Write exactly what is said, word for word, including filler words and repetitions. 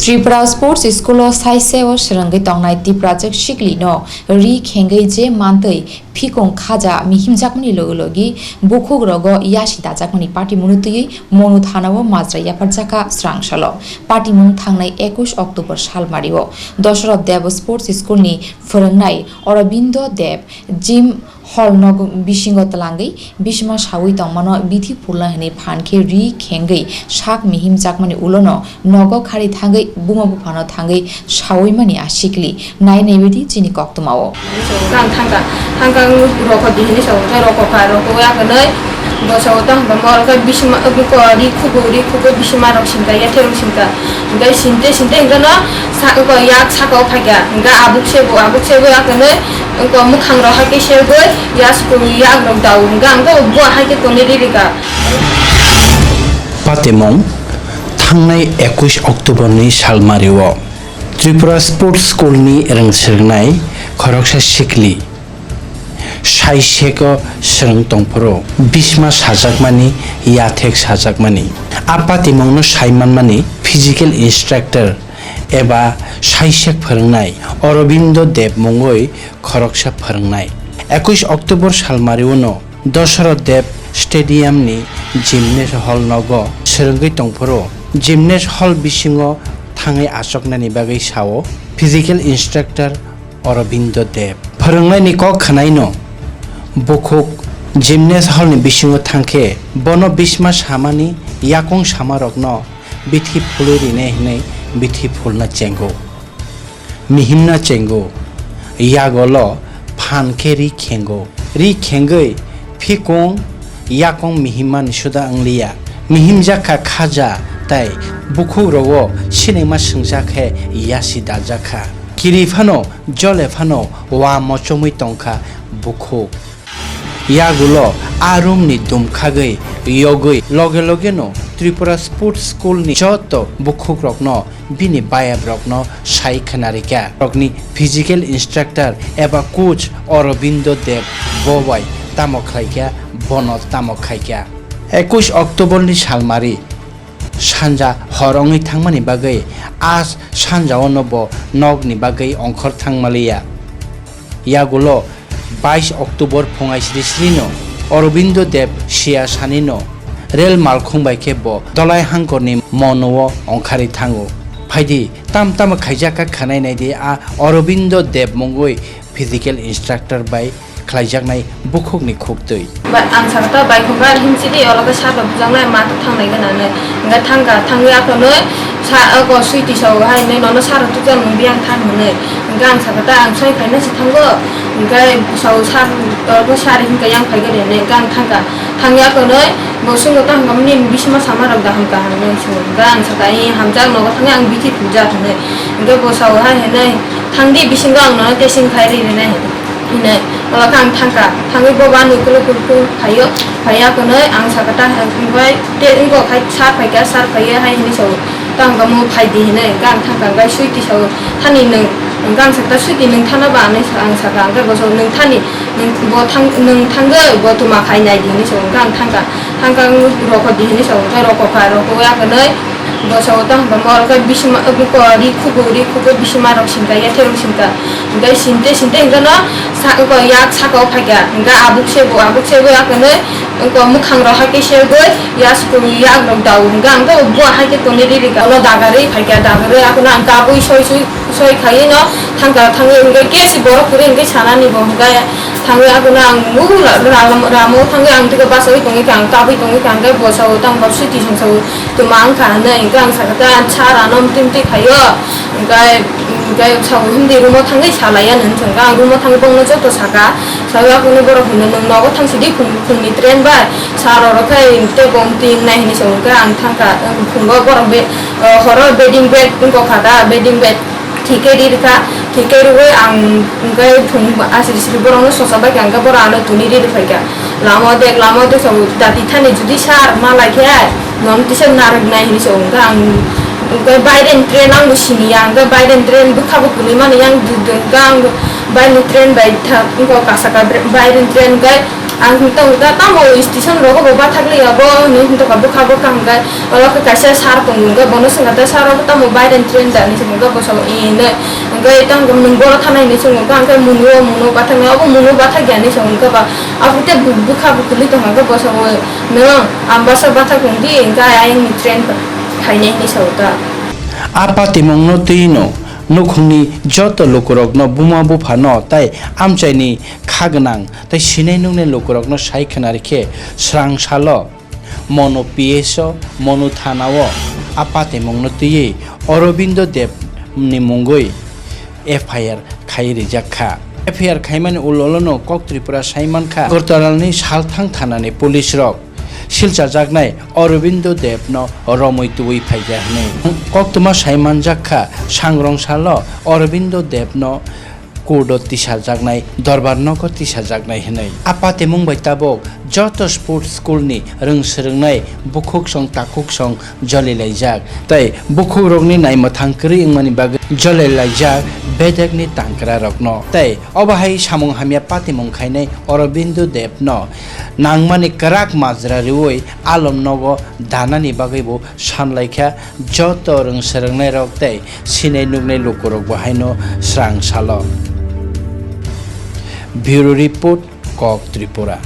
Tripura Sports School o saiseo swrwngwi tongnai Tiprajwk siklino ri khengwi je mantwi phikung khaja mihimjakmani logi logi bukhugrogo yasi dajakmani patimungno twiwi Monu thanao majra yapharjakha srangsalo. Patimung thangnai ekush October salmario Dosoroth Deb Sports School ni phwrwngnai Aurobindo Deb Gym Hall nogo bisingo twlangwi bisima sawi tongmano bithi phulna hwnwi phan khe ri khengwi sak mihimjakmani ulono nogo khari thangwi buma buphano thangwi sawi mani a sikli nai naibaidi chini koktwmao. Ang thangka, thangka ang rokho di hini sao, tei rokho kha, rokho ya kwnwi, bo sao tang ba mor khe bisima, buko ri khubu, ri khubu bisima rok singka, ya therok singka, hingke sinte, sinte hingke no sa, ko yak saka o phaikha, hingke abuk sebo, abuk sebo ya kwnwi, ko mwkhang rok hai khe segwi, ya sukuru yak rok dao, hingke ang khe bo hai khe tonwi riri ka. Patimung thangnai ekush October ni salmario Tripura Sports School ni rwngswrwngnai khoroksa sikli saiseko swrwng tongphuru bisma sajakmani, yathek sajakmani. A patimungno sai manmani physical instructor eba saisek phwrwngnai Aurobindo Deb mungwi khoroksa phwrwngnai. Ekush October salmario no Dosoroth Deb Stadium ni Gymnast Hall nogo swrwngwi tongphuru, Gymnast Hall bisingo thangwi achoknani bagwi sao Physical Instructor Aurobindo Deb. Phwrwngnaini kok khwnaino bukhuk Gymnast Hall ni bisingo thangkhe bono bisma samani yakung samarokno bithi phulwi rinai hwnwi bithi phulna chengo. Mihimna chengo, yagolo phan khe ri khengo. Ri khengwi phikung yakung mihimmani suda wngliya. Mihimjakha khaja tai bukhugrogo sinima swngjak khe yasi dajakha. Kiri phano jole phano wa mochomwi tongkha bukhuk. Yagulo a room ni dumkhagwi yogwi loge loge no Tripura Sports School ni joto bukhuk rokno bini bayap rokno sai khwnarikha. Rokni physical instructor eba coach Aurobindo Deb bo bai tamo khlaikha, bono tamo khaikha. Ekush October ni salmari sanja hor wngwi thangmani bagwi a sanjao no bo nokni bagwi ongkhor thangmaliya. Yagulo bais October phung aisiri sirino Aurobindo Deb siya sanino rel malkhung bai khe bo Dolai Hangkorni mono-o ongkhari thango. Phaidi tam tamo khaijak kha khwnai naidi a Aurobindo Deb mungwi physical instructor bai khlaijaknai bukhukni khuktwi. Ba, ang sakha ta bai khumbar himchidi, olo khe sat rok bujaknai, ma thang nai gana nai. Hingkhe thangkha, thangwi aphano sa, o switi sao hai hinwi nono sat rok tukjak nung di ang thang hinwi. Hingkhe ang sakha ta ang soi phaina se thango. Hingkhe sao sat, o sari hingkhe yang phai gari hinwi hingkhe ang thangkha. Thangwi aphano bo swngo ta hingkha nini bisima sama rok da hingkha hinwi swngo. Hingkhe ang sakha, "Ee, hamjak nogo thangwi ang bithi phunjak," hinwi. Hingkhe bo sao hai hinwi, "Thangdi bisingo ang nono testing khai ri rinai," hinwi. Hinwi, olo khe ang thangkha. Thangwi bo ba nwi kuluk kuluk kuluk phaio. Phaiya kwnwi ang sakha ta, hwnbai te wngkok hai sir phaikha, sir phaiya hai hinwi sao. Tang tamo phaidi hinwi hwnkhe ang thangkha, hwnkhe switi sao, "Thani nwng," hwnkhe ang sakha, "Switi nwng thana ba?" hinwi ang sakha, hwnkhe bo sao, "Nwng thani, nwng bo thang, nwng thangwi bo tuma khai naidi," hinwi sao, hwnkhe ang thangkha. Thangkha ang rokho di hinwi sao, hwnkhe rokho kha, rokho ya kwnwi bo sao, tang tamo oro khe bisima, buko ri khubu, ri khubu bisima rok singkha, yathek rok singkha, hwnkhe sinte sinte hwnkhe no sa, yak saka o phaikha, hwnkhe abuk sebo, abuk sebo ya kwnwi. Wngkha mwkhang rok hai khe segwi, ya sukuru yak rok dao hwnkhe ang khe bo hai khe tonwi riri kha. Ulo dagarwi phaikha, dagarwi aphano ang kabui soi soi, soi khaiwi no thangkha, thangwi hwnkhe kesi borok kwrwi hwnkhe sanani bo hwnkhe thangwi aphano ang ula ramo thangwi ang tei basaui tongwi kha, ang kabui tongwi kha, hwnkhe bo sao tang bap switi song sao tuma wngkha hinwi hwnkhe ang sakha ta sir ano mtwi mtwi khaio hwnkhe. Hwnkhe sao hindi room-o thangwi salai ya nini hwnkhe ang room-o thangwi bongno joto sakha. Sawi aphano borok hino, "Nwng nogo thang sidi phung, phungni train bai." Sir oro khe tei bo mtwi wngnai hinwi sao hwnkhe ang thangkha. Phungo borok be, horo bedding bed wngkha ta, bedding bed thik khe ri rwkha. Thik khe rwui ang hwnkhe phung asri sri borokno sosa bai kha, hwnkhe borok ano tuni ri rwphaikha. Lama o dek, lama o dek sao dati thani judi sir ma lai khe, Nono tisa narwknai hinwi se wngkha ang, hwnkhe baireni train ang bo siniya, hwnkhe baireni train bwkha bo kwlwi mani yang dudung kha ang baireni train bai tha, wngkha kasa kha baireni train hwnkhe Ang hwnkhe tamo station rogo bo bathak liya bo hinwi hwnkhe bwkha bwkha hwnkhe oro khe kaisa sir tongo hwnkhe bono swngkha ta sir obo tamo baireni train da hinwi swngkha bwskango hinwi hwnkhe tamo nwng boro thana hinwi swngkha hwnkhe munu o munu bathaknai obo munu bathakya hinwi swngkha ba abo tei bwkha bo kwlwi tongkha hwnkhe bwskango nwng Ambasa bathak wngdi hwnkhe ayangni train phainai hinwi swngkha. A patimungno twi'-no nukhungni joto lukurokno buma buphano tei amchaini kha gwnang tei sinai nuknai lukurokno sai khna rikhe srang salo Monu P S o, Monu thana o a patimungno twiwi Aurobindo Deb ni mungwi F I R khai rijak kha. F I R khaimani ulo ulo no kok Tripura sai mankha Agartala ni Salthang thana ni police rok silchajaknai Aurobindo Deb no romwi tubui phaikha hinwi. Koktwma sai manjak kha, sangrong salo Aurobindo Deb no court o tisajaknai, dorbar nogo tisajaknai hinwi. A patimung bai tabuk joto sports school ni rwng swrwngnai bukhuksong takhuksong jolilaijak tei bukhukrokni naimwthang kwrwi wngmani bagwi jolilaijak bedekni tangkrarokno. Tei obo hai samung hamya patimung khainai Aurobindo Deb no nangmani kwrak majra rwui alom nogo danani bagwi bo sanlaikha joto rwng swrwngnairok tei sinai nuknai lukurokbo haino srang salo. Bureau Report, Kok Tripura.